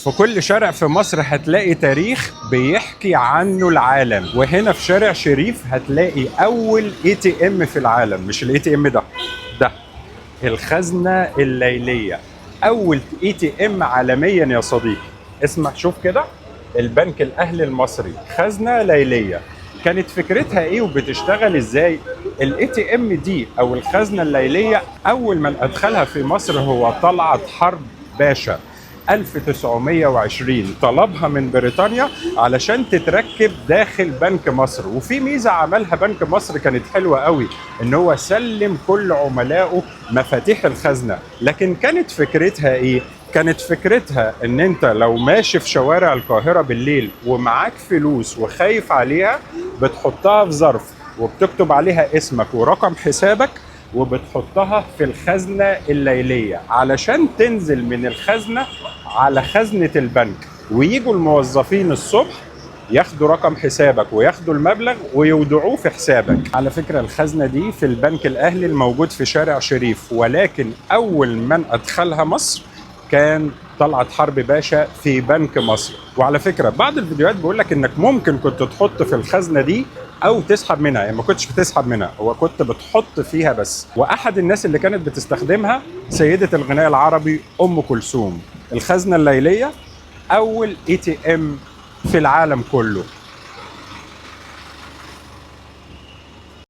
في كل شارع في مصر هتلاقي تاريخ بيحكي عنه العالم، وهنا في شارع شريف هتلاقي اول ATM في العالم. مش ال ATM ده، ده الخزنة الليلية، اول ATM عالميا يا صديقي. اسمع شوف كده، البنك الاهلي المصري، خزنة ليلية. كانت فكرتها ايه وبتشتغل ازاي؟ ال ATM دي او الخزنة الليلية، اول من ادخلها في مصر هو طلعت حرب باشا 1920، طلبها من بريطانيا علشان تتركب داخل بنك مصر. وفي ميزة عملها بنك مصر كانت حلوة قوي، ان هو سلم كل عملائه مفاتيح الخزنة. لكن كانت فكرتها ايه؟ كانت فكرتها ان انت لو ماشي في شوارع القاهرة بالليل ومعاك فلوس وخايف عليها، بتحطها في ظرف وبتكتب عليها اسمك ورقم حسابك وبتحطها في الخزنة الليلية علشان تنزل من الخزنة على خزنة البنك، ويجوا الموظفين الصبح ياخدوا رقم حسابك وياخدوا المبلغ ويودعوه في حسابك. على فكرة الخزنة دي في البنك الأهلي الموجود في شارع شريف، ولكن أول من أدخلها مصر كان طلعت حرب باشا في بنك مصر. وعلى فكرة بعض الفيديوهات بيقول لك انك ممكن كنت تحط في الخزنة دي او تسحب منها، يعني ما كنتش بتسحب منها، هو كنت بتحط فيها بس. واحد الناس اللي كانت بتستخدمها سيدة الغناء العربي ام كلثوم. الخزنة الليلية اول ATM في العالم كله.